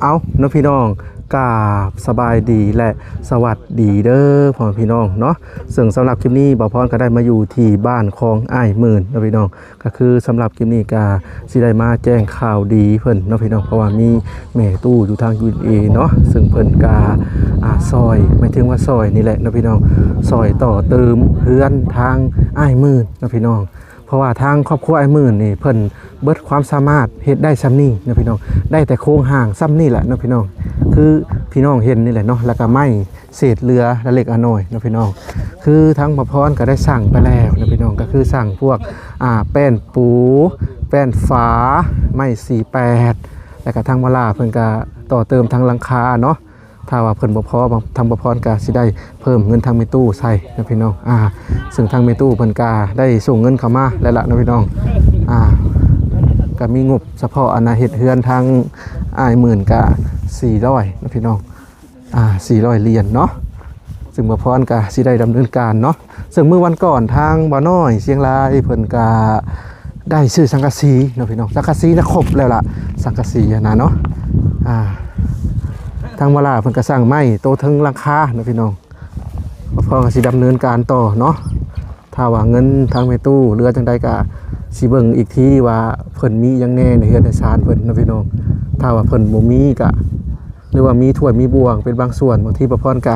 ເອົາເນາະພີ່ນ້ອງ ກາບສະບາຍດີ ແລະ ສະຫວັດດີເດີພໍ່ແມ່ພີ່ນ້ອງເນາະ. ເຊິ່ງສຳລັບຄລິບນີ້ ບ່າວພອນກໍໄດ້ມາຢູ່ທີ່ບ້ານຂອງອ້າຍໝື່ນເນາະພີ່ນ້ອງ, ກໍຄືສຳລັບຄລິບນີ້ກໍຊິໄດ້ມາແຈ້ງຂ່າວດີເພິ່ນເນາະພີ່ນ້ອງ, ເພາະວ່າມີແມ່ຕູ້ຢູ່ທາງ ຢູເອັສເອ ເນາະ, ເຊິ່ງເພິ່ນກໍ ອາ ຊ່ອຍ ໝາຍເຖິງວ່າຊ່ອຍນີ້ແຫຼະເນາະພີ່ນ້ອງ, ຊ່ອຍຕໍ່ເຕີມເຮືອນທາງອ້າຍໝື່ນເນາະພີ່ນ້ອງ. ເພາະວ່າທາງຄອບຄົວອ້າຍໝື່ນນີ້ ເພິ່ນເບິດຄວາມສາມາດເຮັດໄດ້ສ່ຳນີ້ເນາະພີ່ນ້ອງ, ໄດ້ແຕ່ໂຄງຮ່າງສ່ຳນີ້ແຫຼະເນາະພີ່ນ້ອງ, ຄືພີ່ນ້ອງເຫັນນີ້ແຫຼະເນາະ, ແລ້ວກໍໄມ້ເສດເຫຼືອລະເລັກລະນ້ອຍເນາະພີ່ນ້ອງ. ຄືທາງບ່າວພອນກໍໄດ້ສັ່ງໄປແລ້ວເນາະພີ່ນ້ອງ, ກໍຄືສັ່ງພວກ ອາ ແປ້ນປູ ແປ້ນຝາ ໄມ້ສີ່ແປດ ແລ້ວກໍທາງມາລາເພິ່ນກໍຕໍ່ເຕີມທາງຫຼັງຄາເນາະ. ຖ້າວ່າເພິ່ນບໍ່ພໍ ທາງບ່າວພອນກໍຊິໄດ້ເພີ່ມເງິນທາງແມ່ຕູ້ໃສ່ເນາະພີ່ນ້ອງ. ອາ ເຊິ່ງທາງແມ່ຕູ້ເພິ່ນກໍໄດ້ສົ່ງເງິນເຂົ້າມາແລ້ວລະເນາະພີ່ນ້ອງ. ອາ ກໍມີງົບສະເພາະອັນນ່າເຮັດເຮືອນທາງອ້າຍໝື່ນກໍສີ່ຮ້ອຍເນາະພີ່ນ້ອງ, ອາ ສີ່ຮ້ອຍຫຼຽນເນາະ, ເຊິ່ງບ່າວພອນກໍຊິໄດ້ດຳເນີນການເນາະ. ເຊິ່ງມື້ວັນກ່ອນທາງບ່າວນ້ອຍຊຽງລາຍເພິ່ນກະໄດ້ຊື້ສັງກະສີເນາະພີ່ນ້ອງ, ສັງກະສີນະຄົບແລ້ວລະ ສັງກະສີຫັ້ນນະເນາະ. ອາ ທາງມາລາເພິ່ນກະສັ່ງໄມ້ໂຕເທິງຫຼັງຄາເນາະພີ່ນ້ອງ, ພວກເຮົາກະຊິດຳເນີນການຕໍ່ເນາະ. ຖ້າວ່າເງິນທາງແມ່ຕູ້ເຫຼືອຈັ່ງໃດກະຊິເບິ່ງອີກທີວ່າເພິ່ນມີຫຍັງແດ່ໃນເຮືອນໃນຊານເພິ່ນເນາະພີ່ນ້ອງ. ຖ້າວ່າເພິ່ນບໍ່ມີກະ ຫຼືວ່າມີຖ້ວຍມີບ່ວງເປັນບາງສ່ວນ, ບາງທີບ່າວພອນກະ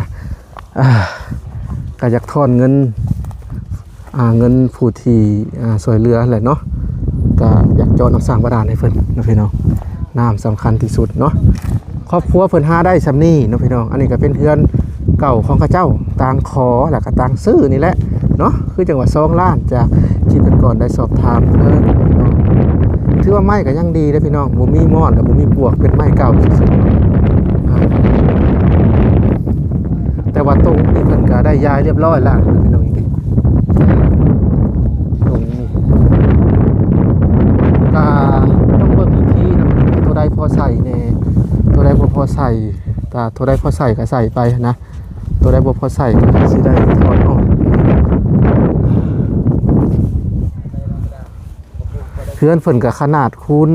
ອາ ກະຢາກທອນເງິນ ອາ ເງິນຜູ້ທີ່ ອາ ຊ່ວຍເຫຼືອແຫຼະເນາະ, ກະຢາກເຈາະນ້ຳສ້າງບາດານໃຫ້ເພິ່ນເນາະພີ່ນ້ອງ, ນ້ຳສຳຄັນທີ່ສຸດເນາະ. ຄອບຄົວເພິ່ນຫາໄດ້ສ່ຳນີ້ເນາະພີ່ນ້ອງ. ອັນນີ້ກະເປັນເຮືອນເກົ່າຂອງເຂົາເຈົ້າ, ຕ່າງຂໍ ແລ້ວກະຕ່າງຊື້ນີ້ແຫຼະເນາະ, ຄືຈັ່ງວ່າສອງລ້ານ ຈາກທີ່ເພິ່ນກ່ອນໄດ້ສອບຖາມເພິ່ນພີ່ນ້ອງ. ຖືວ່າໄມ້ກໍຍັງດີເດ້ພີ່ນ້ອງ, ບໍ່ມີມອດ ແລະ ບໍ່ມີປວກ, ເປັນໄມ້ເກົ່າຊື່ໆ. ອາ ແຕ່ວ່າຕົງນີ້ເພິ່ນກໍໄດ້ຢາຍລຽບຮ້ອຍແລ້ວພີ່ນ້ອງ, ຕົງນີ້ກໍຕ້ອງເບິ່ງອີກທີນະ, ໂຕໃດພໍໃສ່ແດ່ ໂຕໃດບໍ່ພໍໃສ່, ຖ້າໂຕໃດພໍໃສ່ກໍໃສ່ໄປນະ, ໂຕໃດບໍ່ພໍໃສ່ກໍຊິໄດ້ຖອນອອກ. ເຮືອນເພິ່ນກໍຂະໜາດຄູນ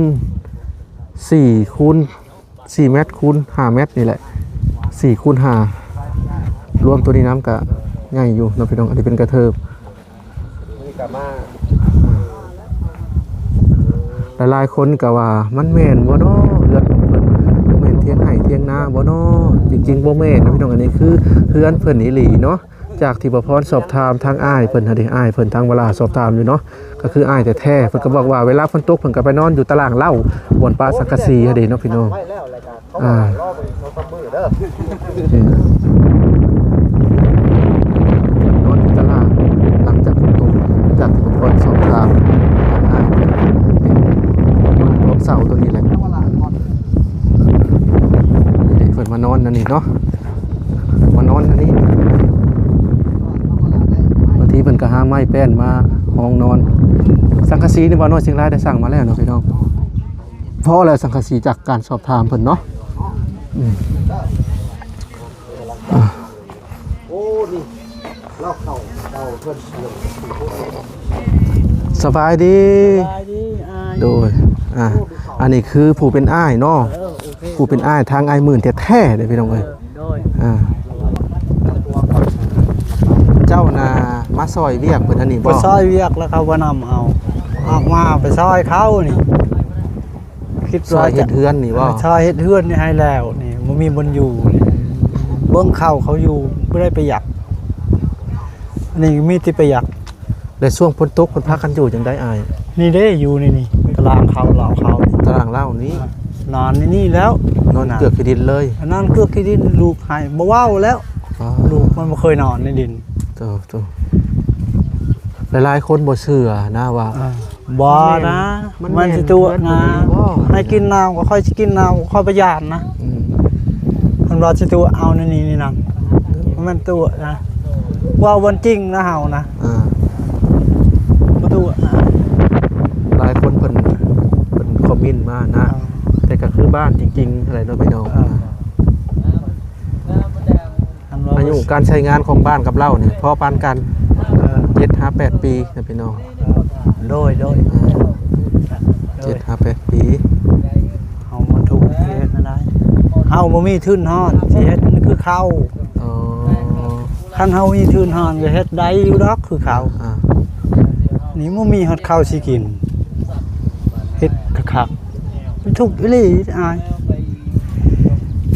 ສີ່ຄູນສີ່ແມັດ ຄູນຫ້າແມັດນີ້ແຫຼະ, ສີ່ຄູນຫ້າ ລວມໂຕນີ້ນຳກໍໃຫຍ່ຢູ່ເນາະພີ່ນ້ອງ. ອັນນີ້ເປັນກະເທີບ. ຫຼາຍໆຄົນກໍວ່າ ມັນແມ່ນບໍ່ນໍ ເຮືອນຂອງເພິ່ນ ບໍ່ແມ່ນທຽງໄຮ່ທຽງນາບໍ່ນໍ? ຈິງໆບໍ່ແມ່ນເນາະພີ່ນ້ອງ, ອັນນີ້ຄືເຮືອນເພິ່ນອີ່ຫຼີເນາະ. ຈາກທີ່ບ່າວພອນສອບຖາມທາງອ້າຍເພິ່ນຫັ້ນເດ, ອ້າຍເພິ່ນທາງວາລາສອບຖາມຢູ່ເນາະ, ກໍຄືອ້າຍແທ້ໆ ເພິ່ນກໍບອກວ່າເວລາຝົນຕົກເພິ່ນກໍໄປນອນຢູ່ຕາລ່າງເລົ້າ ບ່ອນປະສັງກະສີຫັ້ນເດເນາະພີ່ນ້ອງ. ອ່າ ນອນຢູ່ຕາລ່າງ ຫຼັງຈາກຝົນຕົກ, ຈາກທີ່ບ່າວພອນສອບຖາມທາງອ້າຍເພິ່ນ ນອນກອງເສົາຕົວນີ້ແຫຼະ. ນີ້ເດ ເພິ່ນມານອນອັນນີ້ເນາະ, ມານອນອັນນີ້. ບາງທີເພິ່ນກໍຫາໄມ້ແປ້ນມາຮອງນອນ. ສັງກະສີນີ້ບ່າວນ້ອຍຊຽງລາຍໄດ້ສັ່ງມາແລ້ວເນາະພີ່ນ້ອງ, ພໍແລ້ວສັງກະສີຈາກການສອບຖາມເພິ່ນເນາະ. ອືມ ອ່າ ໂອ້ ນີ້ ລາວເຂົ້າ ເຂົ້າເພິ່ນ ສະບາຍດີ ສະບາຍດີອ້າຍ. ໂດຍ ອ່າ ອັນນີ້ຄືຜູ້ເປັນອ້າຍເນາະ, ເອີ ໂອເຄ ຜູ້ເປັນອ້າຍທາງອ້າຍໝື່ນແທ້ໆເດ້ພີ່ນ້ອງເອີຍ. ເອີ ໂດຍ ອ່າ ເຈົ້ານະມາຊ່ອຍວຽກເພິ່ນອັນນີ້ບໍ່? ໄປຊ່ອຍວຽກແລ້ວເຂົາບໍ່ນຳເອົາ, ອອກມາໄປຊ່ອຍເຂົານີ້. ຄິດວ່າ ຊ່ອຍເຮັດເຮືອນນີ້ບໍ່? ເອີ ຊ່ອຍເຮັດເຮືອນນີ້ໃຫ້ແລ້ວນີ້ ບໍ່ມີບ່ອນຢູ່ນີ້, ເບິ່ງເຂົາ ເຂົາຢູ່ບໍ່ໄດ້ປະຢັດ, ອັນນີ້ມີແຕ່ປະຢັດ. ແລະ ຊ່ວງຝົນຕົກເພິ່ນພາກັນຢູ່ຈັ່ງໃດອ້າຍ? ນີ້ເດ້ ຢູ່ໃນນີ້ ຕາລ່າງເຂົາ ເລົ້າເຂົາ ຕາລ່າງເລົ້ານີ້ ນອນໃນນີ້ແລ້ວ ນອນເກືອກຂີ້ດິນເລີຍ. ນອນເກືອກຂີ້ດິນ ລູກໃຫ້ບໍ່ເວົ້າແລ້ວ. ອໍ ລູກມັນບໍ່ເຄີຍນອນໃນດິນ. ໂຕ ໂຕ ຫຼາຍໆຄົນບໍ່ເຊື່ອນະວ່າ ເອີ ບໍ່ນະ ມັນ ມັນຊິຕົວະນະ ມັນແມ່ນເຮືອນເພິ່ນອີ່ຫຼີບໍ່? ໃຫ້ກິນນ້ຳກໍຄ່ອຍຊິກິນນ້ຳ ກໍຄ່ອຍປະຢັດນະ. ອືມ ເພິ່ນວ່າຊິຕົວະເອົາໃນນີ້ ໃນນັ້ນ ມັນຕົວະນະ ເວົ້າຄວາມຈິງນະເຮົານະ. ອ່າ ບໍ່ຕົວະນະ. ຫຼາຍຄົນເພິ່ນ ເພິ່ນຄອມເມັນມານະ ອ່າ ແຕ່ກໍຄືບ້ານຈິງໆຫັ້ນແຫຼະເນາະພີ່ນ້ອງ. ອ່າ ອາຍຸການໃຊ້ງານຂອງບ້ານກັບເລົ້ານີ້ພໍປານກັນ ເອີ ເຈັດຫາແປດປີນະພີ່ນ້ອງ. ເອີ ໂດຍ ໂດຍ ອ່າ ເຈັດຫາແປດປີ. ເຮົາມາທຸກເຮັດແນວໃດ? ເຮົາບໍ່ມີທຶນຮອນ ຊິເຮັດຄືເຂົາ. ອໍ ຄັນເຮົາມີທຶນຮອນກໍເຮັດໄດ້ຢູ່ດອກຄືເຂົາ. ອ່າ ນີ້ບໍ່ມີຮອດເຂົ້າຊິກິນ ເຮັດຄັກໆ ມັນທຸກອີ່ຫຼີອ້າຍ.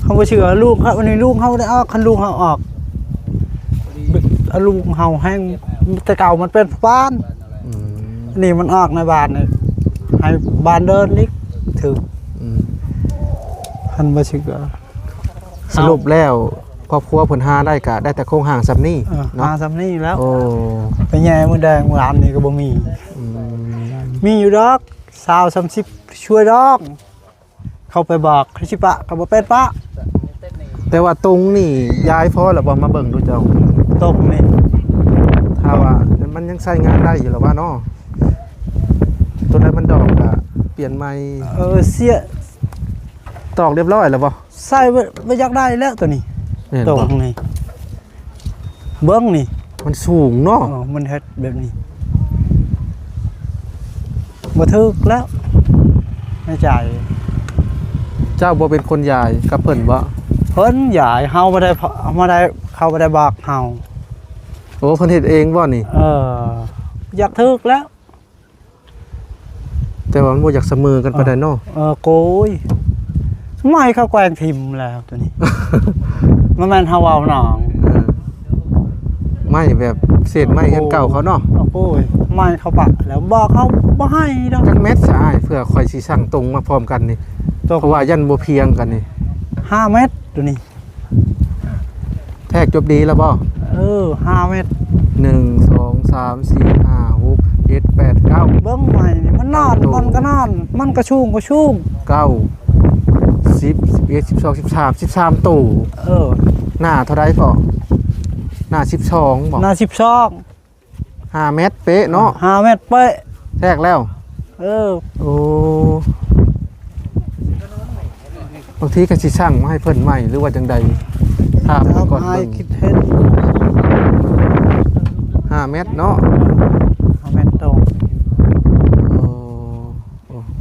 ເຮົາບໍ່ເຊື່ອລູກເຮົາ ອັນນີ້ລູກເຮົາໄດ້ອອກ ຄັນລູກເຮົາອອກ ເອົາລູກເຮົາແຮງ ແຕ່ເກົ່າມັນເປັນພໍ່ບ້ານ. ອືມ ອັນນີ້ມັນອອກໃນບ້ານນີ້ ໃຫ້ບ້ານເດີນອີກ ຖືກ. ອືມ ຄັນບໍ່ເຊື່ອ. ສະຫຼຸບແລ້ວ ຄອບຄົວເພິ່ນຫາໄດ້ກະໄດ້ແຕ່ໂຄງຮ່າງສ່ຳນີ້ ເອີ ເນາະ ຫາສ່ຳນີ້ແລ້ວ. ໂອ້ ໄປແຍ່ມື້ແດງມື້ອານນີ້ກໍບໍ່ມີ. ອືມ ມີຢູ່ດອກ ຊາວ ສາມສິບ ຊ່ວຍດອກ. ເຂົ້າໄປບອກໃຫ້ຊິປະກໍບໍ່ເປັນປະ. ແຕ່ວ່າຕົງນີ້ຍາຍພໍແລ້ວບໍ່ ມາເບິ່ງດູເຈົ້າ? ຕົງນີ້ ຖ້າວ່າມັນຍັງໃຊ້ງານໄດ້ຢູ່ລະວ່າເນາະ ຕົວໃດມັນດອກກະປ່ຽນໃໝ່. ເອີ ເສຍ ຕອກຮຽບຮ້ອຍແລ້ວບໍ່? ໃຊ້ບໍ່ ບໍ່ຢາກໄດ້ແລ້ວຕົວນີ້. ແມ່ນບໍ່? ຕົງນີ້ ເບິ່ງນີ້ ມັນສູງເນາະ. ເອີ ມັນເຮັດແບບນີ້ ບໍ່ຖືກແລ້ວໃນໃຈ. ເຈົ້າບໍ່ເປັນຄົນຢາຍກັບເພິ່ນບໍ່? ເພິ່ນຢາຍ ເຮົາບໍ່ໄດ້ ບໍ່ໄດ້ ເຂົາບໍ່ໄດ້ບອກເຮົາ. ໂອ້ ເພິ່ນເຮັດເອງບໍ່ນີ້? ເອີ ຢາກຖືກແລ້ວ. ແຕ່ວ່າມັນບໍ່ຢາກສະເໝີກັນປານໃດເນາະ. ເອີ ໂກຍ ໄມ້ເຂົາແກວ່ງຖິ້ມແລ້ວຕົວນີ້ ບໍ່ແມ່ນເຮົາເວົ້ານ້ອງ. ເອີ ໄມ້ແບບເສດໄມ້ເຮືອນເກົ່າເຂົາເນາະ. ໂອ້ຍ ໄມ້ເຂົາປະແລ້ວ ບອກເຂົາບໍ່ໃຫ້ດອກ. ຈັກແມັດຊະອ້າຍ ເພື່ອຂ້ອຍຊິຊັ່ງຕົງມາພ້ອມກັນນີ້ ເພາະວ່າຢ້ານບໍ່ພຽງກັນນີ້. ຫ້າແມັດຕົວນີ້. ແທກຈົບດີແລ້ວບໍ່? ເອີ ຫ້າແມັດ ໜຶ່ງ ສອງ ສາມ ສີ່ ຫ້າ ຫົກ ເຈັດ ແປດ ເກົ້າ. ເບິ່ງໄມ້ນີ້ ມັນນອນ ມັນກໍນອນ ມັນກໍສູງກໍສູງ. ເກົ້າ ສິບ ສິບເອັດ ສິບສອງ ສິບສາມ ສິບສາມໂຕ. ເອີ ໜ້າເທົ່າໃດເກາະ? ໜ້າສິບສອງບໍ່? ໜ້າສິບສອງ. ຫ້າແມັດເປະເນາະ. ຫ້າແມັດເປະ. ແທກແລ້ວ. ເອີ ໂອ້ ບາງທີກໍຊິສັ່ງມາໃຫ້ເພິ່ນໃໝ່ ຫຼືວ່າຈັ່ງໃດ? ຖາມເພິ່ນກ່ອນ. ເບິ່ງ ຄິດເຫັນ ຫ້າແມັດເນາະ. ຫ້າແມັດຕົງ. ໂອ້ ໂອ້ ໂ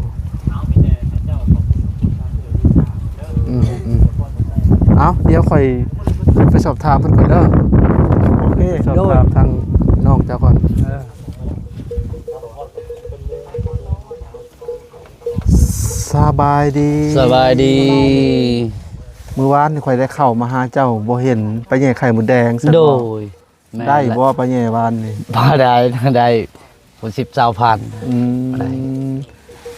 ອ້ ອືມ ອືມ ເອົາ ດຽວຂ້ອຍໄປສອບຖາມເພິ່ນກ່ອນເດີ. ໂອເຄ ໄປສອບຖາມ ໂດຍ ທາງນ້ອງເຈົ້າກ່ອນ. ເອີ ສະບາຍດີ. ສະບາຍດີ. ມື້ວານນີ້ຂ້ອຍໄດ້ເຂົ້າມາຫາເຈົ້າ ບໍ່ເຫັນ ໄປແຍ່ໄຂ່ມົດແດງຊັ້ນບໍ່? ໂດຍ. ແມ່ນແຫຼະ. ໄດ້ບໍ່ປາແຍ່ວານນີ້? ບໍ່ໄດ້ ໄດ້ຜູ້ສິບຊາວພັນ. ອືມ ໄດ້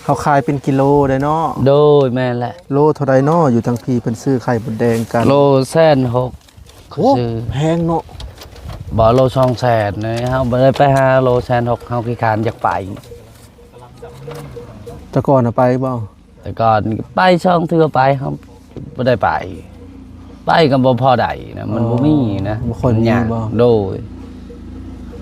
ເຂົາຂາຍເປັນກິໂລໄດ໋ເນາະ? ໂດຍ ແມ່ນແຫຼະ. ໂລເທົ່າໃດເນາະ? ຢູ່ທາງພີ້ເພິ່ນຊື້ໄຂ່ມົດແດງກັນ ໂລແສນຫົກ. ໂອ້ ຊື້ ແພງເນາະ. ບໍ່ ໂລສອງແສນນີ້ ເຮົາບໍ່ໄດ້ໄປຫາໂລແສນຫົກ ເຮົາຂີ້ຄ້ານຢາກໄປ. ແຕ່ກ່ອນນະໄປບໍ່? ແຕ່ກ່ອນໄປສອງເທື່ອໄປ ເຮົາບໍ່ໄດ້ໄປ ໄປກໍບໍ່ພໍໄດ້ນະ ມັນ ອໍ ບໍ່ມີນະ ບໍ່ຄ່ອຍມີ ມັນຍາກ ບໍ່? ໂດຍ.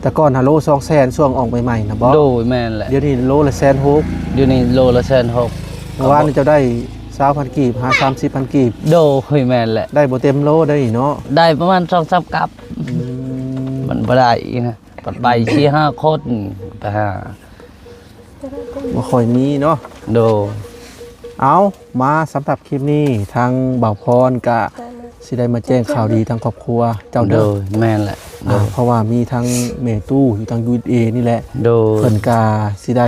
ແຕ່ກ່ອນຫາໂລສອງແສນ ຊ່ວງອອກໃໝ່ໆນະບໍ່? ໂດຍ ແມ່ນແຫຼະ. ດຽວນີ້ໂລລະແສນຫົກ. ດຽວນີ້ໂລລະແສນຫົກ. ເມື່ອວານນີ້ເຈົ້າໄດ້ຊາວພັນກີບ ຫາສາມສິບພັນກີບ. ໂດຍ ແມ່ນແຫຼະ. ໄດ້ບໍ່ເຕັມໂລໄດ໋ເນາະ? ໄດ້ປະມານສອງສາມກັບ. ອືມ ມັນບໍ່ໄດ້ນະ ໄປສີ່ຫ້າຄົນ ໄປຫາ ບໍ່ຄ່ອຍມີເນາະ. ໂດຍ. ເອົາ ມາສຳລັບຄລິບນີ້ ທາງບ່າວພອນກະຊິໄດ້ມາແຈ້ງຂ່າວດີທາງຄອບຄົວເຈົ້າເດີ. ໂດຍ ແມ່ນແຫຼະ. ໂດຍ. ເພາະວ່າມີທັງແມ່ຕູ້ຢູ່ທາງ ຢູເອສເອ ນີ້ແຫຼະ. ໂດຍ. ເພິ່ນກະຊິໄດ້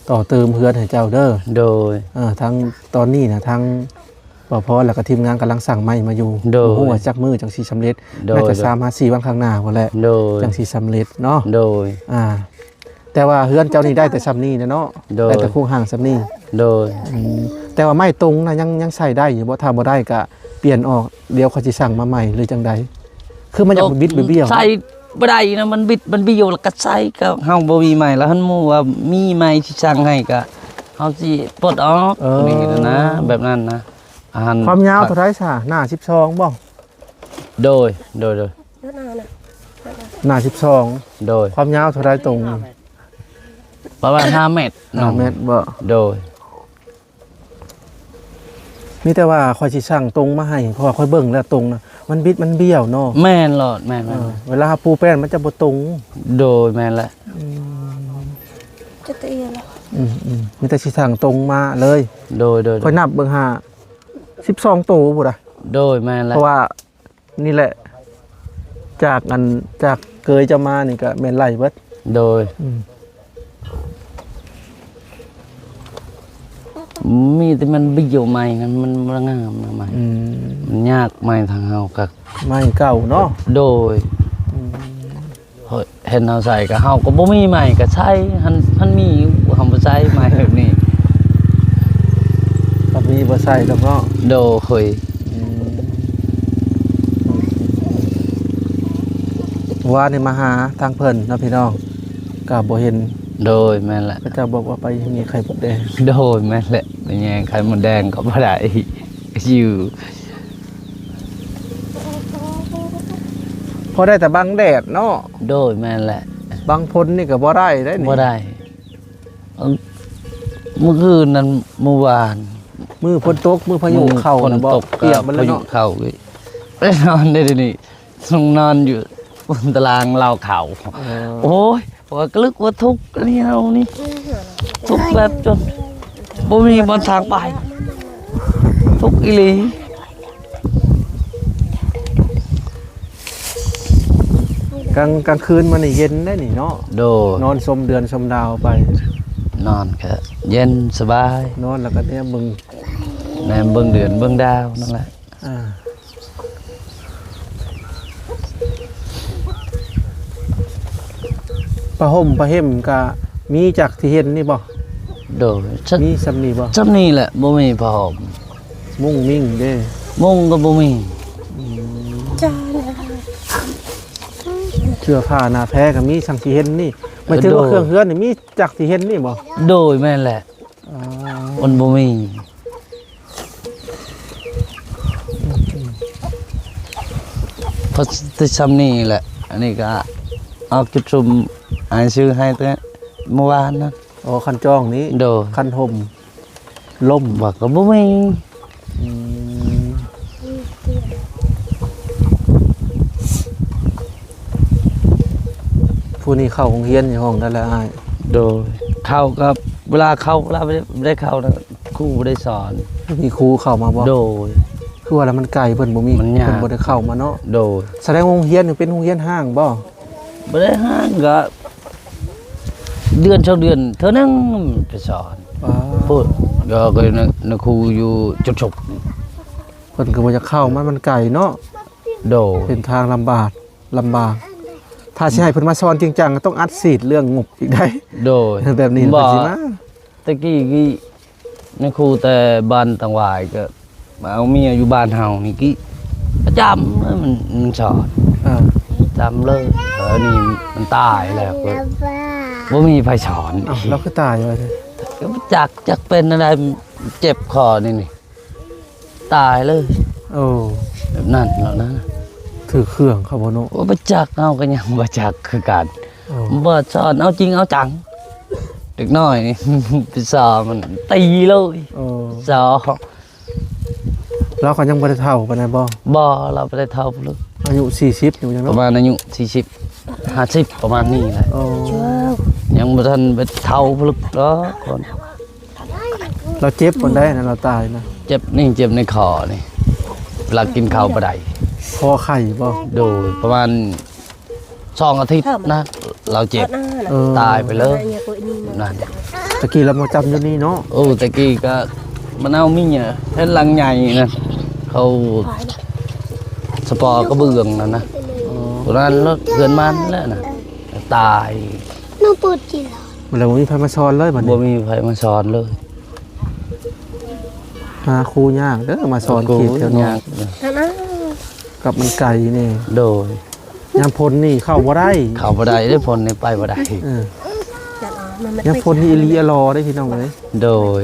ຕໍ່ເຕີມເຮືອນໃຫ້ເຈົ້າເດີ. ໂດຍ. ເອີ ທາງຕອນນີ້ນະ ທາງ ບ່າວພອນ ແລ້ວກໍທີມງານກຳລັງສັ່ງໄມ້ມາຢູ່. ໂດຍ. ບໍ່ຮູ້ວ່າຈັກມື້ຈັ່ງຊິສຳເລັດ. ໂດຍ. ໜ້າຈະ ໂດຍ ສາມຫາສີ່ວັນຂ້າງໜ້າພຸ້ນແຫຼະ. ໂດຍ. ຈັ່ງຊິສຳເລັດເນາະ. ໂດຍ. ອ່າ ແຕ່ວ່າເຮືອນເຈົ້ານີ້ໄດ້ແຕ່ສ່ຳນີ້ແຫຼະເນາະ. ໂດຍ. ໄດ້ແຕ່ໂຄງຮ່າງສ່ຳນີ້. ໂດຍ. ອືມ ແຕ່ວ່າໄມ້ຕົງນະ ຍັງ ຍັງໃຊ້ໄດ້ຢູ່ບໍ່? ຖ້າບໍ່ໄດ້ກໍປ່ຽນອອກ ດຽວຂ້ອຍຊິສັ່ງມາໃໝ່ ຫຼືຈັ່ງໃດ? ຄືມັນຢາກບິດ ໂຕ ບິດບ້ຽວ ໃຊ້ບໍ່ໄດ້ນະ ມັນບິດມັນບ້ຽວ ແລ້ວກໍໃຊ້ ກໍເຮົາບໍ່ມີໄມ້ ແລ້ວຫັ້ນໝູ່ວ່າມີໄມ້ຊິສັ່ງໃຫ້ ກໍເຮົາຊິປົດອອກ. ເອີ ນີ້ນະ ແບບນັ້ນນະ. ອັນ ຄວາມຍາວເທົ່າໃດຊະ? ໜ້າສິບສອງບໍ່? ໂດຍ ໂດຍ ໂດຍ. ໜ້າສິບສອງ. ໂດຍ. ຄວາມຍາວເທົ່າໃດຕົງ? ປະມານຫ້າແມັດ ຫ້າແມັດບໍ່? ໂດຍ. ມີແຕ່ວ່າຂ້ອຍຊິສັ່ງຕົງມາໃຫ້ ເພາະວ່າຂ້ອຍເບິ່ງແລ້ວຕົງນະ ມັນບິດມັນບ້ຽວເນາະ. ແມ່ນໂລດ ແມ່ນໆ. ເອີ ເວລາເຮົາປູແປ້ນມັນຈະບໍ່ຕົງ. ໂດຍ ແມ່ນແຫຼະ. ອືມ ຈະຕະເອຍລະ. ອືມໆ ມີແຕ່ຊິສັ່ງຕົງມາເລີຍ. ໂດຍ ໂດຍ ໂດຍ. ຂ້ອຍນັບເບິ່ງຫາ ສິບສອງໂຕພຸ້ນນະ. ໂດຍ ແມ່ນແຫຼະ ເພາະວ່າ ນີ້ແຫຼະ ຈາກອັນ ຈາກເກີຍເຈົ້າມານີ້ກະແມ່ນໄລ່ເບິດ. ໂດຍ ອືມ ມີແຕ່ມັນບີວໃໝ່ນັ້ນ ມັນບໍ່ງາມນະໄມ້. ອືມ ມັນຍາກໄມ້ທາງເຮົາກະ ໄມ້ເກົ່າເນາະ. ໂດຍ ອືມ ເຮົາ ເຫັນເຮົາໃສ່ກະ ເຮົາກະບໍ່ມີໄມ້ກະໃຊ້ ຫັ້ນ ມັນມີຢູ່ ເຮົາບໍ່ໃຊ້ໄມ້ແບບນີ້ ກະມີບໍ່ໃຊ້ດອກເນາະ. ໂດຍ ອືມ ວານນີ້ມາຫາທາງເພິ່ນເນາະພີ່ນ້ອງ ກະບໍ່ເຫັນ. ໂດຍ ແມ່ນແຫຼະ ເຂົາເຈົ້າບອກວ່າໄປແຍ່ໄຂ່ມົດແດງ. ໂດຍ ແມ່ນແຫຼະ ໄປແຍ່ໄຂ່ມົດແດງກະບໍ່ໄດ້ຢູ່. ພໍໄດ້ແຕ່ບັງແດດເນາະ. ໂດຍ ແມ່ນແຫຼະ ບັງຝົນນີ້ກະບໍ່ໄດ້ເດ້ນີ້ ບໍ່ໄດ້. ເອີ ມື້ຄືນນັ້ນ ມື້ວານ ມື້ຝົນຕົກ ມື້ພາຍຸເຂົ້າ ຝົນຕົກ ນະບໍ່ ກະ ປຽກໝົດແລ້ວເນາະ ພາຍຸເຂົ້າອີກ ໄປນອນໄດ້ເດນີ້ ຕ້ອງນອນຢູ່ບົນຕາລາງລາວເຂົ້າ. ເອີ ໂອ້ຍ ວ່າກະລຶກວ່າທຸກອັນນີ້ເຮົານີ້ ທຸກແບບຈົນບໍ່ມີບ່ອນທາງໄປ ທຸກອີ່ຫຼີ. ກາງ ກາງຄືນມານີ້ເຢັນໄດ໋ນີ້ເນາະ. ໂດຍ ນອນຊົມເດືອນຊົມດາວໄປ ນອນກະເຢັນສະບາຍ ນອນແລ້ວກະແນມເບິ່ງ ແນມເບິ່ງເດືອນເບິ່ງດາວນັ້ນແຫຼະ. ອ່າ ຜ້າຫົ່ມຜ້າເຫັມກະມີຈັກທີ່ເຫັນນີ້ບໍ່? ໂດຍ ມີສ່ຳນີ້ບໍ່? ສ່ຳນີ້ແຫຼະ ບໍ່ມີຜ້າຫົ່ມ. ມຸ້ງມິ້ງເດ້? ມຸ້ງກໍບໍ່ມີ. ອືມ ເສື້ອຜ້າໜ້າແພກໍມີ ຊ່າງຊິເຫັນນີ້ ໝາຍເຖິງວ່າ ໂດຍ ເຄື່ອງເຮືອນນີ້ມີຈັກຊິເຫັນນີ້ບໍ່? ໂດຍ ແມ່ນແຫຼະ. ອໍ ມັນບໍ່ມີ ພໍແຕ່ຊ່ຳນີ້ແຫຼະ. ອັນນີ້ກໍອອກຈຸດຊຸມ ອ້າຍຊື້ໃຫ້ແຕ່ມື້ວານນະ. ອໍ ຄັນຈອງນີ້. ໂດຍ ຄັນຫົ່ມ ລົມ ວ່າກໍບໍ່ມີ. ອືມ ຜູ້ນີ້ເຂົ້າໂຮງຮຽນຢູ່ຫ້ອງໃດລະອ້າຍ? ໂດຍ ເຂົ້າກັບເວລາເຂົ້າ ເວລາບໍ່ໄດ້ ບໍ່ໄດ້ເຂົ້ານະ ຄູບໍ່ໄດ້ສອນ. ມີຄູເຂົ້າມາບໍ່? ໂດຍ ຄືວ່າລະມັນໄກ ເພິ່ນບໍ່ມີ ມັນຍາກ ເພິ່ນບໍ່ໄດ້ເຂົ້າມາເນາະ. ໂດຍ ສະແດງວ່າໂຮງຮຽນນີ້ເປັນໂຮງຮຽນຮ້າງບໍ່? ບໍ່ໄດ້ຮ້າງ ກໍເດືອນສອງເດືອນເທື່ອໜຶ່ງໄປສອນ. ອໍ ພຸ້ນ ກໍ ກໍນະ ນະຄູຢູ່ຈຸດສຸກ ເພິ່ນກໍບໍ່ຢາກເຂົ້າ ມັນ ມັນໄກເນາະ. ໂດຍ ເສັ້ນທາງລຳບາກ ລຳບາກ. ຖ້າຊິໃຫ້ເພິ່ນມາສອນຈິງຈັງ ກໍຕ້ອງອັດສີດເລື່ອງງົບອີກໄດ໋. ໂດຍ ແບບນີ້ ບໍ່ ເພິ່ນຊິມາ. ແຕ່ກີ້ ກີ້ ນະຄູແຕ່ບ້ານຕັງຫວາຍກໍມາເອົາເມຍຢູ່ບ້ານເຮົານີ້ ກີ້ ປະຈຳເລີຍ ມັນ ມັນສອນ. ເອີ ປະຈຳເລີຍ. ເອີ ນີ້ມັນຕາຍແລ້ວ ບໍ່ມີໃຜສອນ. ອ້າວ ລາວຄືຕາຍວ່າຊັ້ນ? ກໍບໍ່ຈັກ ຈັກເປັນແນວໃດ ເຈັບຄໍນີ້ນີ້ ຕາຍເລີຍ. ໂອ້ ແບບນັ້ນແລ້ວນະ ຖືກເຄື່ອງເຂົາບໍ່ເນາະ. ໂອ້ ບໍ່ຈັກ ເຮົາກໍຍັງບໍ່ຈັກຄືກັນ. ໂອ້ ບໍ່ສອນເອົາຈິງເອົາຈັງ ເດັກນ້ອຍນີ້ ໄປສໍມັນຕີເລີຍ. ໂອ້ ສໍ ລາວກໍຍັງບໍ່ໄດ້ເຖົ້າປານໃດບໍ່? ບໍ່ ລາວບໍ່ໄດ້ເຖົ້າພຸ້ນ. ອາຍຸສີ່ສິບຢູ່ຫຍັງເນາະ? ປະມານອາຍຸສີ່ສິບ ຫ້າສິບ ປະມານນີ້ແຫຼະ. ໂອ້ ຍັງບໍ່ທັນໄປເຖົ້າພຸ້ນດອກ. ລາວເຈັບປານໃດນະ ລາວຕາຍນະ? ເຈັບນີ້ ເຈັບໃນຄໍນີ້ ເວລາກິນເຂົ້າບໍ່ໄດ້. ຄໍໄຂ້ບໍ່? ໂດຍ ປະມານສອງອາທິດນະ ລາວເຈັບ. ເອີ ຕາຍໄປເລີຍນັ້ນ. ຕະກີ້ລາວມາຈຳຢູ່ນີ້ເນາະ? ໂອ້ ຕະກີ້ກໍມັນເອົາເມຍ ເຮືອນຫຼັງໃຫຍ່ນະ ເຂົາສະເປາະກະເບື້ອງນັ້ນນະ. ອໍ ຕົວນັ້ນລະເຮືອນມັນແຫຼະນະ ຕາຍ. ແລ້ວບໍ່ມີໃຜມາສອນເລີຍບັດນີ້? ບໍ່ມີໃຜມາສອນເລີຍ. ຫາຄູຍາກເດີ ມາສອນຂີດແຖວນີ້ ຍາກເດີ ກັບມັນໄກນີ້. ໂດຍ ຍາມຝົນນີ້ເຂົ້າບໍ່ໄດ້ ເຂົ້າບໍ່ໄດ້ເດ້ ຝົນນີ້ໄປບໍ່ໄດ້. ເອີ ຍາມຝົນນີ້ອີ່ຫຼີອີ່ຫຼໍເດ້ພີ່ນ້ອງເອີຍ. ໂດຍ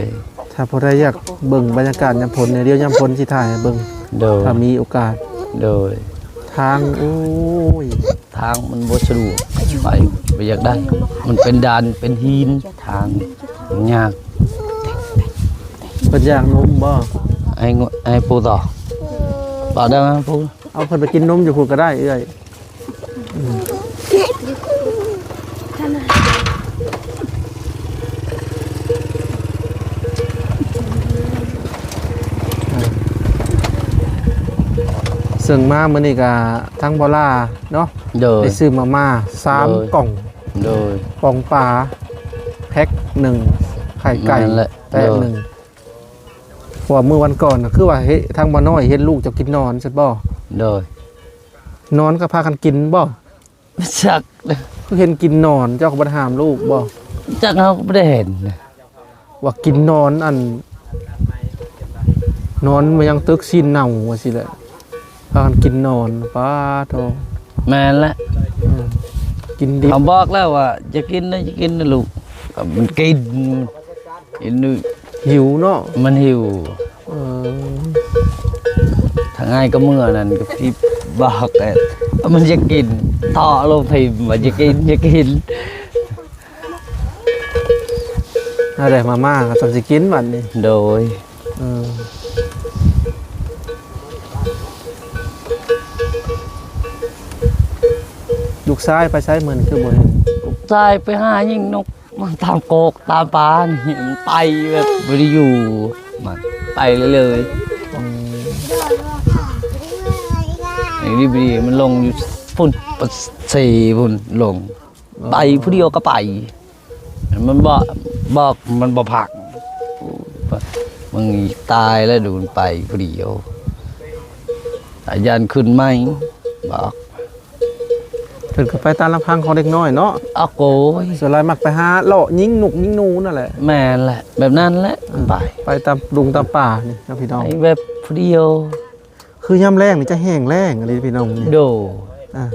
ຖ້າຜູ້ໃດຢາກເບິ່ງບັນຍາກາດຍາມຝົນນີ້ ດຽວຍາມຝົນຊິຖ່າຍໃຫ້ເບິ່ງ. ໂດຍ ຖ້າມີໂອກາດ. ໂດຍ ທາງ ໂອ້ຍ ທາງມັນບໍ່ສະດວກ ໄປບໍ່ຢາກໄດ້ ມັນເປັນດານເປັນຫີນ ທາງມັນຍາກ. ເພິ່ນຢາກນົມບໍ່? ໃຫ້ງ- ໃຫ້ປູຕໍ່ ເວົ້າໄດ້ບໍ່ປູ? ເອົາເພິ່ນໄປກິນນົມຢູ່ພຸ້ນກໍໄດ້ເອື້ອຍ. ອືມ ອ່າ ເຊິ່ງມາມື້ນີ້ກະທາງບໍ່ຫຼ້າເນາະ ໂດຍ ໄດ້ຊື້ມາມ່າສາມ ໂດຍ ກ່ອງ ໂດຍ ປ່ອງປາແພັກໜຶ່ງ ໄຂ່ໄກ່ ແມ່ນແຫຼະ ແພັກໜຶ່ງ ໂດຍ ເພາະວ່າມື້ວັນກ່ອນນະ ຄືວ່າເຫັນທາງບໍ່ນ້ອຍເຫັນລູກເຈົ້າກິນໜອນຊັ້ນບໍ່? ໂດຍ ໜອນກໍພາກັນກິນບໍ່? ຈັກ ຄືເຫັນກິນໜອນ ເຈົ້າກໍບໍ່ໄດ້ຫ້າມລູກບໍ່? ຈັກ ເຮົາກໍບໍ່ໄດ້ເຫັນ ວ່າກິນໜອນ ອັນ ໜອນມາຍັງຕຶກຊີ້ນເນົ່າວ່າຊີ້ແຫຼະ ພາກັນກິນໜອນ ປາໂທ ແມ່ນແຫຼະ ເອີ ກິນດິບ ເຮົາບອກແລ້ວວ່າ ຢ່າກິນນະ ຢ່າກິນນະລູກ ມັນກິນ ກິນ ຫິວເນາະ ມັນຫິວ ເອີ ທາງອ້າຍກໍເມື່ອນັ້ນກໍຊິບອກແຫຼະ ມັນຢາກກິນ ເທາະລົງຖິ້ມວ່າ ຢ່າກິນ ຢ່າກິນ ເອົາແດ່ ມາມ່າກໍຕ້ອງຊິກິນບັດນີ້ ໂດຍ ເອີ ລູກຊາຍໄປໃສມື້ນີ້ ຄືບໍ່ເຫັນ? ລູກຊາຍໄປຫາຍິງນົກ ມັນຕາມກອກຕາມປ່ານີ້ ມັນໄປແບບບໍ່ໄດ້ຢູ່ ມັນໄປເລີຍໆ ອືມ ຢູ່ດີໆ ມັນລົງຢູ່ພຸ້ນ ປາເຊພຸ້ນລົງ ອໍ ໄປຜູ້ດຽວກໍໄປ ມັນບອກ ບອກມັນບໍ່ພັກ ມຶງຕາຍແລ້ວ ດູມັນໄປຜູ້ດຽວ ອາຍານຂຶ້ນໃໝ່ ບອກ ເພິ່ນກໍໄປຕາມລຳພັງຂອງເດັກນ້ອຍເນາະ ອາໂກຍ ສ່ວນຫຼາຍມັກໄປຫາເລາະຍິງນົກຍິງໜູນັ້ນແຫຼະ ແມ່ນແຫຼະ ແບບນັ້ນແຫຼະ ເອີ ໄປ ໄປຕາມດົງຕາມປ່ານີ້ເນາະ ພີ່ນ້ອງ ໄປແບບຜູ້ດຽວ ຄືຍາມແລ້ງນີ້ຈະແຫ້ງແລ້ງອີ່ຫຼີພີ່ນ້ອງນີ້ ໂດຍ ອ່າ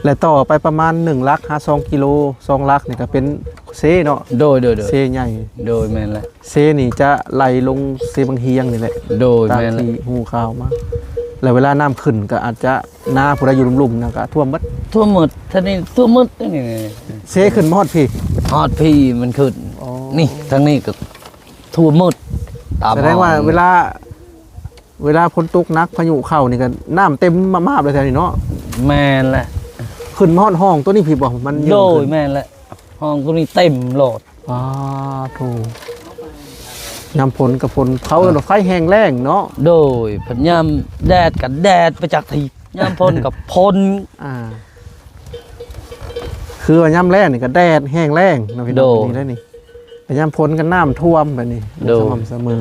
ແລະຕໍ່ໄປປະມານໜຶ່ງຫຼັກຫາສອງກິໂລ ສອງຫຼັກນີ້ກໍເປັນເຊເນາະ ໂດຍໆໆ ເຊໃຫຍ່ ໂດຍ ແມ່ນແຫຼະ ເຊນີ້ຈະໄຫຼລົງເຊບັງຮຽງນີ້ແຫຼະ ໂດຍ ຕາມ ແມ່ນແຫຼະ ທີ່ຮູ້ຂ່າວມາ ແລ້ວເວລານ້ຳຂຶ້ນກໍອາດຈະ ນາຜູ້ໃດຢູ່ລຸ່ມໆນະກະຖ້ວມໝົດ ຖ້ວມໝົດ ທາງນີ້ຖ້ວມໝົດ ນີ້ ເຊຂຶ້ນມາຮອດພີ້ ຮອດພີ້ມັນຂຶ້ນ ອໍ ນີ້ ທາງນີ້ກໍຖ້ວມໝົດ ຕາມ ສະແດງວ່າເວລາ ເວລາຝົນຕົກໜັກ ພາຍຸເຂົ້ານີ້ກໍນ້ຳເຕັມມາບໆເລີຍແຖວນີ້ເນາະ ແມ່ນແຫຼະ ຂຶ້ນມາຮອດຮ່ອງຕົວນີ້ພີ້ບໍ່? ມັນ ໂດຍ ແມ່ນແຫຼະ ຮ່ອງຕົວນີ້ເຕັມໂລດ ປາໂທ ຍາມຝົນກໍຝົນ ເຂົາເອີ້ນວ່າໄຟແຫ້ງແລ້ງເນາະ ໂດຍ ພັດຍາມແດດກໍແດດໄປຈັກທີ ຍາມຝົນກໍຝົນ ອ່າ ຄືວ່າຍາມແລ້ງນີ້ກໍແດດແຫ້ງແລ້ງເນາະພີ່ນ້ອງ ໂດຍ ນີ້ໄດ໋ນີ້ ແຕ່ຍາມຝົນກໍນ້ຳຖ້ວມແບບນີ້ ໂດຍ ບໍ່ສະໝ່ຳສະເໝີ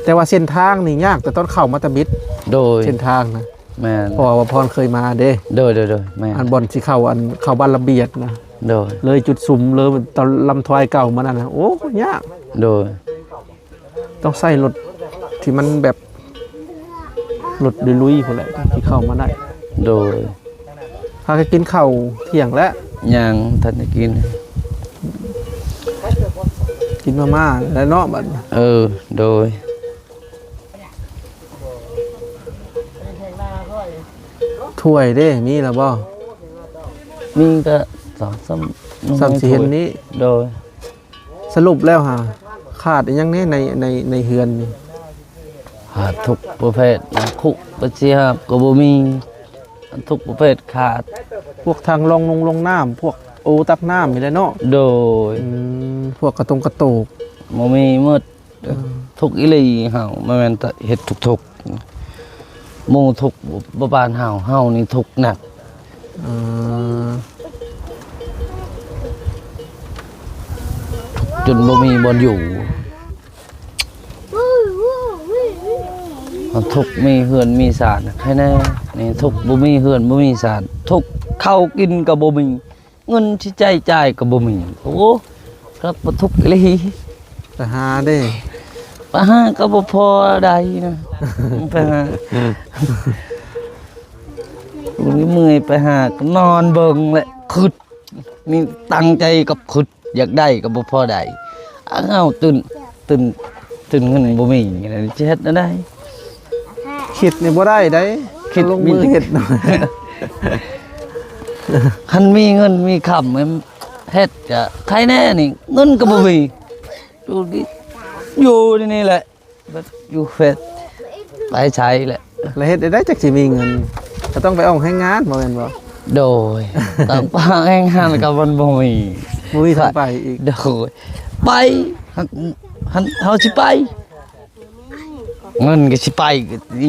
ແຕ່ວ່າເສັ້ນທາງນີ້ຍາກແຕ່ຕອນເຂົ້າມາຕະບິດ ໂດຍ ເສັ້ນທາງນະ ແມ່ນ ເພາະວ່າພອນເຄີຍມາເດ້ ໂດຍໆໆ ແມ່ນ ອັນບ່ອນຊິເຂົ້າ ອັນເຂົ້າບ້ານລະບຽດນະ ໂດຍ ເລີຍຈຸດສຸມ ເລີຍຕະລຳທວາຍເກົ່າມານັ້ນນະ ໂອ້ ຍາກ ໂດຍ ຕ້ອງໃຊ້ລົດທີ່ມັນແບບ ລົດລຸຍໆພຸ້ນແຫຼະ ທີ່ເຂົ້າມາໄດ້ ໂດຍ ພາກັນກິນເຂົ້າທ່ຽງແລ້ວ? ຍັງ ທັນໄດ້ກິນ ກິນມາມ່າແລ້ວເນາະບັດນີ້ ເອີ ໂດຍ ຖ້ວຍເດ້ ມີແລ້ວບໍ່? ມີກໍສອງສາມ ສ່ຳຊິເຫັນນີ້ ໂດຍ ສະຫຼຸບແລ້ວຫາ ຂາດອີ່ຫຍັງແດ່ໃນ ໃນ ໃນເຮືອນນີ້? ຂາດທຸກປະເພດ ຄຸກປະຊິຫາບກໍບໍ່ມີ ທຸກປະເພດຂາດ ພວກຖັງລອງນົງລອງນ້ຳ ພວກໂອຕັກນ້ຳນີ້ແຫຼະເນາະ ໂດຍ ອືມ ພວກກະຕົງກະໂຕກ ບໍ່ມີໝົດ ເອີ ທຸກອີ່ຫຼີເຮົາ ບໍ່ແມ່ນແຕ່ເຮັດທຸກໆ ໝູ່ທຸກບໍ່ປານເຮົາ ເຮົານີ້ທຸກໜັກ ເອີ ທຸກຈົນບໍ່ມີບ່ອນຢູ່ ທຸກມີເຮືອນມີຊານໃຫ້ແດ່ ນີ້ທຸກບໍ່ມີເຮືອນບໍ່ມີຊານ ທຸກເຂົ້າກິນກໍບໍ່ມີ ເງິນຊິໃຊ້ຈ່າຍກໍບໍ່ມີ ໂອ້ ຄັກບໍ່ທຸກອີ່ຫຼີ ໄປຫາເດ້ ໄປຫາກໍບໍ່ພໍໄດ້ນະ ໄປຫາ ເມື່ອຍໄປຫາກໍນອນເບິ່ງແຫຼະ ຄຶດ ມີຕັ້ງໃຈກໍຄຶດ ຢາກໄດ້ກໍບໍ່ພໍໄດ້ ອ້າວ ຕື່ນ ຕື່ນ ຕື່ນເງິນບໍ່ມີ ຊິເຮັດແນວໃດ? ຄິດນີ້ບໍ່ໄດ້ໃດ ຄິດ ຕ້ອງລົງມືເຮັດ ຄັນມີເງິນມີຄຳ ເຮັດກະໄຄແດ່ນີ້ ເງິນກໍບໍ່ມີ ຢູ່ນີ້ ຢູ່ໃນນີ້ແຫຼະ ຢູ່ເຟດ ໄປໃສແຫຼະ ແລ້ວເຮັດໄດ້ຈັກຊິມີເງິນ ກໍຕ້ອງໄປອອກແຮງງານ ບໍ່ແມ່ນບໍ່? ໂດຍ ຕ້ອງໄປແຮງງານກໍມັນບໍ່ມີ ບໍ່ມີທາງໄປອີກ ໂດຍ ໄປ ເຮົາຊິໄປ ບໍ່ມີ ກໍ ເງິນກໍຊິໄປ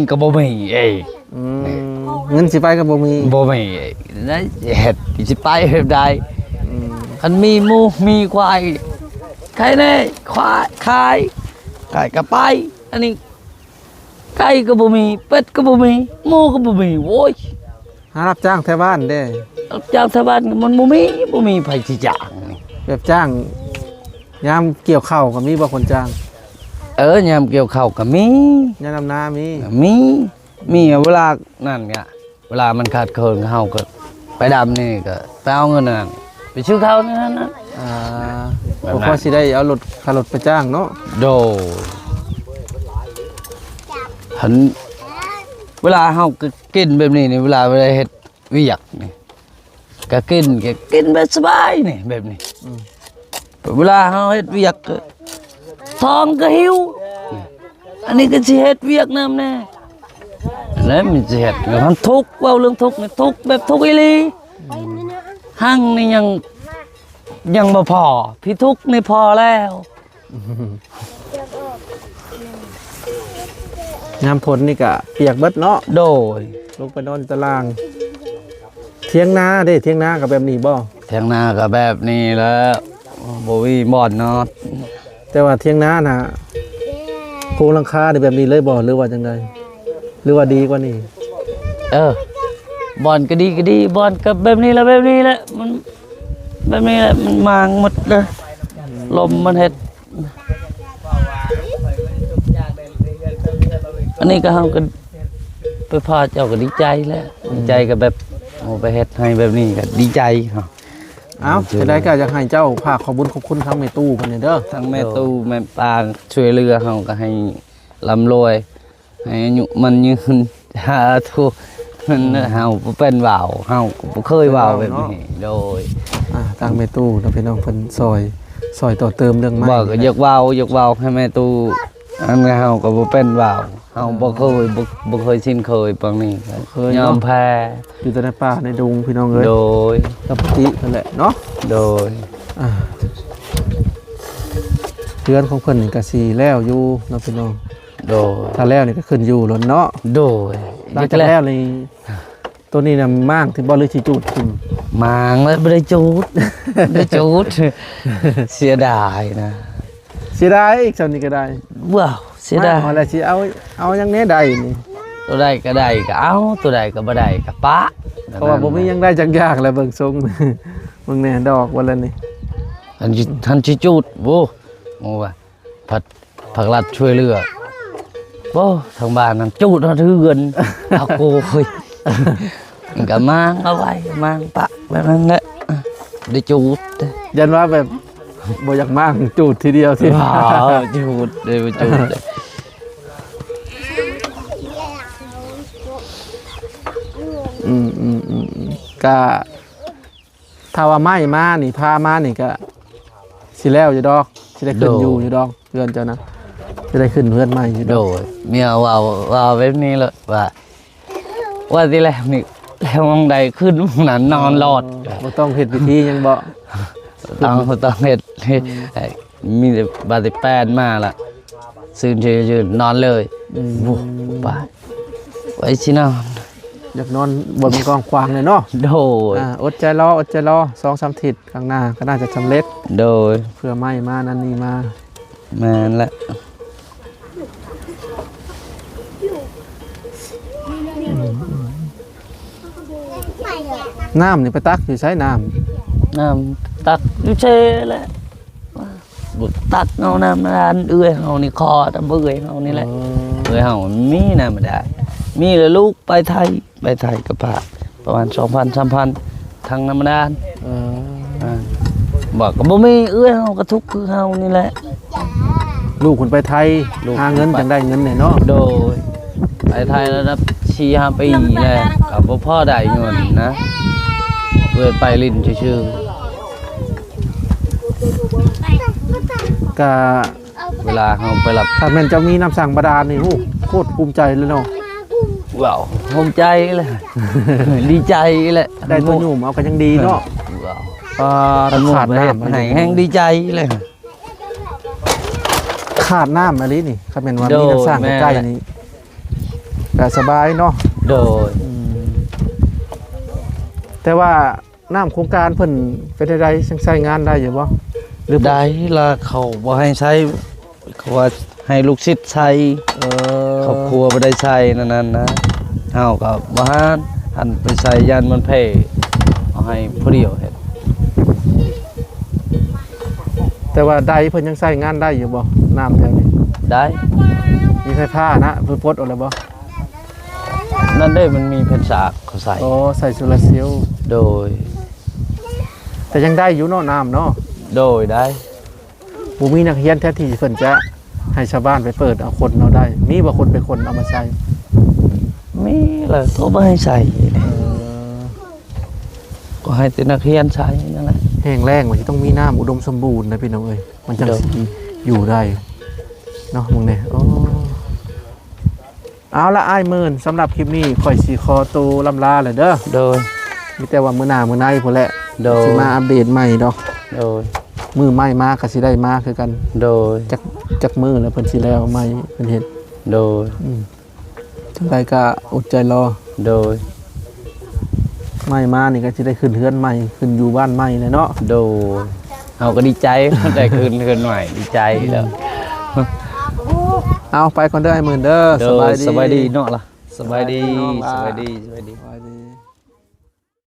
ກໍບໍ່ມີເອງ. ອືມ ເງິນຊິໄປກໍບໍ່ມີ. ບໍ່ມີເອງ ແລ້ວເຮັດຊິໄປແບບໃດ? ອືມ ຄັນມີໝູມີຄວາຍ ຂາຍແດ່ ຂາຍ ຂາຍ ຂາຍກໍໄປ. ອັນນີ້ ໄກ່ກໍບໍ່ມີ ເປັດກໍບໍ່ມີ ໝູກໍບໍ່ມີ. ໂອ້ຍ ຫາຮັບຈ້າງແຖວບ້ານເດ້? ຮັບຈ້າງແຖວບ້ານມັນບໍ່ມີ ບໍ່ມີໃຜຊິຈ້າງນີ້. ແບບຈ້າງຍາມກ່ຽວເຂົ້າກໍມີບໍ່ຄົນຈ້າງ? ເອີ ຍາມກ່ຽວເຂົ້າກໍມີ ຍາມດຳນາມີ ມີ ມີເວລານັ້ນກະ ເວລາມັນຂາດເຂີນ ເຮົາກໍໄປດຳນີ້ ກໍໄປເອົາເງິນນັ້ນ ໄປຊື້ເຂົ້າໃນນັ້ນນະ. ອ່າ ແບບນັ້ນ ບໍ່ພໍຊິໄດ້ເອົາລົດ ຄ່າລົດໄປຈ້າງເນາະ. ໂດຍ ຫັ້ນ ເວລາເຮົາກໍກິນແບບນີ້ນີ້ ເວລາ ເວລາເຮັດວຽກນີ້ ກໍກິນ ກໍກິນແບບສະບາຍນີ້ ແບບນີ້. ອືມ ເວລາເຮົາເຮັດວຽກ ທ້ອງກໍຫິວ ອັນນີ້ກໍຊິເຮັດວຽກນຳແດ່ ແລ້ວມັນຊິເຮັດ ມັນທຸກ ເວົ້າເລື່ອງທຸກນີ້ ທຸກແບບທຸກອີ່ຫຼີ. ຮັ່ງນີ້ຍັງ ຍັງບໍ່ພໍ ພິທຸກນີ້ພໍແລ້ວ. ຍາມຝົນນີ້ກະປຽກເບິດເນາະ. ໂດຍ ລົງໄປນອນຕາລ່າງ. ຖຽງນາເດ້ ຖຽງນາກໍແບບນີ້ບໍ່? ຖຽງນາກໍແບບນີ້ແຫຼະ ບໍ່ມີບ່ອນນອນ. ແຕ່ວ່າຖຽງນານະ ໂຄງຫຼັງຄານີ້ແບບນີ້ເລີຍບໍ່ ຫຼືວ່າຈັ່ງໃດ ຫຼືວ່າດີກວ່ານີ້? ເອີ ບ່ອນກໍດີກໍດີ ບ່ອນກໍແບບນີ້ລະ ແບບນີ້ແຫຼະ ມັນແບບນີ້ແຫຼະ ມັນມ້າງໝົດເລີຍ ລົມມັນເຮັດ. ອັນນີ້ກໍເຮົາກໍໄປພໍ້ເຈົ້າກໍດີໃຈແຫຼະ ອືມ ດີໃຈກໍແບບ ໂອ້ ໄປເຮັດໃຫ້ແບບນີ້ກໍດີໃຈເນາະ. ເອົ້າ ຈັ່ງໃດກໍຢາກໃຫ້ເຈົ້າຝາກຂອບບຸນຂອບຄຸນທາງແມ່ຕູ້ເພິ່ນແດ່ເດີ ທາງແມ່ຕູ້ແມ່ປາງຊ່ວຍເຫຼືອເຮົາ ກໍໃຫ້ລ່ຳລວຍ ໃຫ້ອາຍຸໝັ້ນຍືນ ສາທຸ. ມັນ ໂດຍ ເຮົາບໍ່ເປັນເວົ້າ ເຮົາກໍບໍ່ເຄີຍເວົ້າແບບນີ້. ໂດຍ ອ່າ ທາງແມ່ຕູ້ເນາະ ພີ່ນ້ອງ ເພິ່ນຊ່ອຍ ຊ່ອຍຕໍ່ເຕີມເລື່ອງໄມ້ ບໍ່ ກໍຢາກເວົ້າ ຢາກເວົ້າໃຫ້ແມ່ຕູ້ ອັນເຮົາກໍບໍ່ເປັນເວົ້າ ເຮົາບໍ່ເຄີຍ ບໍ່ ບໍ່ເຄີຍຊິນເຄີຍປານນີ້ ບໍ່ເຄີຍເນາະ ຍອມແພ້ ຢູ່ແຕ່ໃນປ່າໃນດົງ ພີ່ນ້ອງເອີຍ. ໂດຍ ຕາມປົກກະຕິຫັ້ນແຫຼະເນາະ. ໂດຍ ອ່າ ເຮືອນຂອງເພິ່ນນີ້ກໍຊິແລ້ວຢູ່ເນາະ ພີ່ນ້ອງ. ໂດຍ ຖ້າແລ້ວນີ້ກໍຂຶ້ນຢູ່ໂລດເນາະ. ໂດຍ ຫຼັງຈາກແລ້ວນີ້ ໂຕນີ້ນະມ້າງທີ່ບໍ່ ຫຼືຊິຈູດຖິ້ມ? ມ້າງແລ້ວ ບໍ່ໄດ້ຈູດ ບໍ່ໄດ້ຈູດ ເສຍດາຍນະ. ເສຍດາຍອີກ ສ່ຳນີ້ກໍໄດ້. ວ້າວ ເສຍດາຍ ແລ້ວຊິເອົາ ເອົາຫຍັງແດ່ໄດ້ນີ້? ໂຕໃດກໍໄດ້ກໍເອົາ ໂຕໃດກໍບໍ່ໄດ້ກໍປະ ເພາະວ່າບໍ່ມີຫຍັງໄດ້ຈັກຢ່າງແລ້ວ ເບິ່ງຊົງ ເບິ່ງແດ່ ດອກບໍ່ລະນີ້. ຄັນຊິ ຄັນຊິຈູດ ໂອ້ ໂອ້ວ່າ ພັກ ພັກລັດຊ່ວຍເຫຼືອ ໂອ້ ທາງບ້ານນັ້ນຈູດຮອດເຮືອນ ເອົາໂກຍ ມັນກໍມ້າງເອົາໄວ້ ມ້າງປະແບບນັ້ນແຫຼະ ໄດ້ຈູດ. ຢ້ານວ່າແບບບໍ່ຢາກມ້າງ ຈູດທີດຽວຊິ ວ້າວ ຈູດເດ້ ຈູດເດ້. ອືມ ອືມ ອືມ ອືມ ກະ ຖ້າວ່າໄມ້ມານີ້ ພາມານີ້ກະຊິແລ້ວຢູ່ດອກ ຊິໄດ້ຂຶ້ນ ໂດຍ ຢູ່ຢູ່ດອກ ເຮືອນເຈົ້ານະ ຊິໄດ້ຂຶ້ນເຮືອນໃໝ່ຢູ່ດອກ. ໂດຍ ເມຍເວົ້າ ເວົ້າແບບນີ້ເລີຍວ່າ ວ່າຊິແລ້ວນີ້ ແລ້ວໝ່ອງໃດຂຶ້ນໝ່ອງນັ້ນນອນລອດ. ເອີ ບໍ່ຕ້ອງເຮັດພິທີຫຍັງບໍ່? ບໍ່ຕ້ອງ ບໍ່ຕ້ອງເຮັດ ອືມ ມີແຕ່ບາດແຕ່ແປນມາລະ ຊື່ນ ຊື່ນ ນອນເລີຍ. ອືມ ໂອ້ ໄປ ໄປຊິນອນ ຢາກນອນບ່ອນມັນກວ້າງຂວາງແດ່ເນາະ. ໂດຍ ອ່າ ອົດໃຈລໍ ອົດໃຈລໍ ສອງສາມທິດຂ້າງໜ້າກໍໜ້າຈະສຳເລັດ. ໂດຍ ເພື່ອໄມ້ມານັ້ນນີ້ມາ. ແມ່ນແຫຼະ. ນ້ຳນີ້ໄປຕັກຢູ່ໃສນ້ຳ? ນ້ຳຕັກຢູ່ເຊແຫຼະ ຕັກເອົານ້ຳບາດານເອື້ອຍເຮົານີ້ ຂໍນຳເອື້ອຍເຮົານີ້ແຫຼະ. ອໍ ເອື້ອຍເຮົາມີນ້ຳບາດານ ມີແລ້ວລູກໄປໄທ ໄປໄທກໍພາປະມານສອງພັນ ສາມພັນ ຖັງນ້ຳບາດານ. ເອີ ອ່າ ບອກກໍບໍ່ມີ ເອື້ອຍເຮົາກໍທຸກຄືເຮົານີ້ແຫຼະ. ລູກເພິ່ນໄປໄທ ລູກ ຫາເງິນຈັ່ງໄດ້ເງິນແດ່ເນາະ. ໂດຍ ໄປໄທລະດັບສີ່ຫ້າປີແລ້ວ ກໍບໍ່ພໍໄດ້ເງິນນະ ເອື້ອຍໄປຫຼິ້ນຊື່ໆ. ກະ ເວລາເຮົາໄປລັບ ຖ້າແມ່ນເຈົ້າມີນ້ຳສັງບາດານນີ້ ໂອ້ ໂຄດພູມໃຈເລີຍເນາະ. ວ້າວ ພູມໃຈແຫຼະ ດີໃຈແຫຼະ ໄດ້ຕົວຫຍຸ້ມເອົາກໍຍັງດີເນາະ. ວ້າວ ອ່າ ຖ້າຂາດນ້ຳໃຫ້ແຮ່ງດີໃຈແຫຼະ. ຂາດນ້ຳອີ່ຫຼີນີ້ ຄັນແມ່ນວ່າ ໂດຍ ມີນ້ຳສ້າງ ແມ່ນ ໃກ້ໆນີ້ ກະສະບາຍເນາະ. ໂດຍ ອືມ ແຕ່ວ່າ ນ້ຳໂຄງການເພິ່ນເປັນໃດ ຍັງໃຊ້ງານໄດ້ຢູ່ບໍ່ ຫຼື ໄດ້ລະ ເຂົາບໍ່ໃຫ້ໃຊ້ ເຂົາວ່າໃຫ້ລູກສິດໃຊ້. ເອີ ຄອບຄົວບໍ່ໄດ້ໃຊ້ນັ້ນນະ ເຮົາກໍບໍ່ຫານ ຫັ້ນໄປໃຊ້ ຢ້ານມັນແຜ່ ເອົາໃຫ້ຜູ້ດຽວເຮັດ. ແຕ່ວ່າໃດເພິ່ນຍັງໃຊ້ງານໄດ້ຢູ່ບໍ່ ນ້ຳແຖວນີ້? ໄດ້ ມີໄຟຟ້ານະ ເພິ່ນປົດອອກແລ້ວບໍ່? ນັ້ນເດ້ ມັນມີແຜ່ນສາກເຂົາໃສ່. ອໍ ໃສ່ໂຊລາເຊວ. ໂດຍ ແຕ່ຍັງໄດ້ຢູ່ເນາະ ນ້ຳເນາະ? ໂດຍ ໄດ້. ບໍ່ມີນັກຮຽນແທ້ທີ່ເພິ່ນຈະໃຫ້ຊາວບ້ານໄປເປີດເອົາຄົນເອົາໄດ້ ມີບໍ່ ຄົນໄປຂົນເອົາມາໃຊ້? ມີແຫຼະ ກໍບໍ່ໃຫ້ໃຊ້. ເອີ ກໍໃຫ້ແຕ່ນັກຮຽນໃຊ້ນັ້ນແຫຼະ. ແຫ້ງແລ້ງມັນຊິຕ້ອງມີນ້ຳອຸດົມສົມບູນນະ ພີ່ນ້ອງເອີຍ ມັນຈັ່ງ ໂດຍ ຊິຢູ່ໄດ້ເນາະ ມຶງແນ່. ໂອ້ ເອົາລະ ອ້າຍໝື່ນ ສຳລັບຄລິບນີ້ຂ້ອຍຊິຂໍໂຕລ່ຳລາແລ້ວເດີ. ໂດຍ ມີແຕ່ວ່າມື້ໜ້າມື້ໃນພຸ້ນແຫຼະ ໂດຍ ຊິມາອັບເດດໃໝ່ດອກ. ໂດຍ ມື້ໃໝ່ມາກໍຊິໄດ້ມາຄືກັນ. ໂດຍ ຈັກ ຈັກມື້ແລ້ວເພິ່ນຊິແລ້ວໃໝ່ເພິ່ນເຮັດ. ໂດຍ ອືມ ຈັ່ງໃດກໍອົດໃຈລໍ. ໂດຍ ໃໝ່ມານີ້ກໍຊິໄດ້ຂຶ້ນເຮືອນໃໝ່ ຂຶ້ນຢູ່ບ້ານໃໝ່ແຫຼະເນາະ. ໂດຍ ເຮົາກໍດີໃຈ ໄດ້ຂຶ້ນເຮືອນໃໝ່ ດີໃຈແລ້ວ. ເອົາ ໄປກ່ອນເດີ ອ້າຍໝື່ນເດີ. ໂດຍ ສະບາຍດີ ສະບາຍດີເນາະລະ ສະບາຍດີ ສະບາຍດີ ສະບາຍດີ ສະບາຍດີ.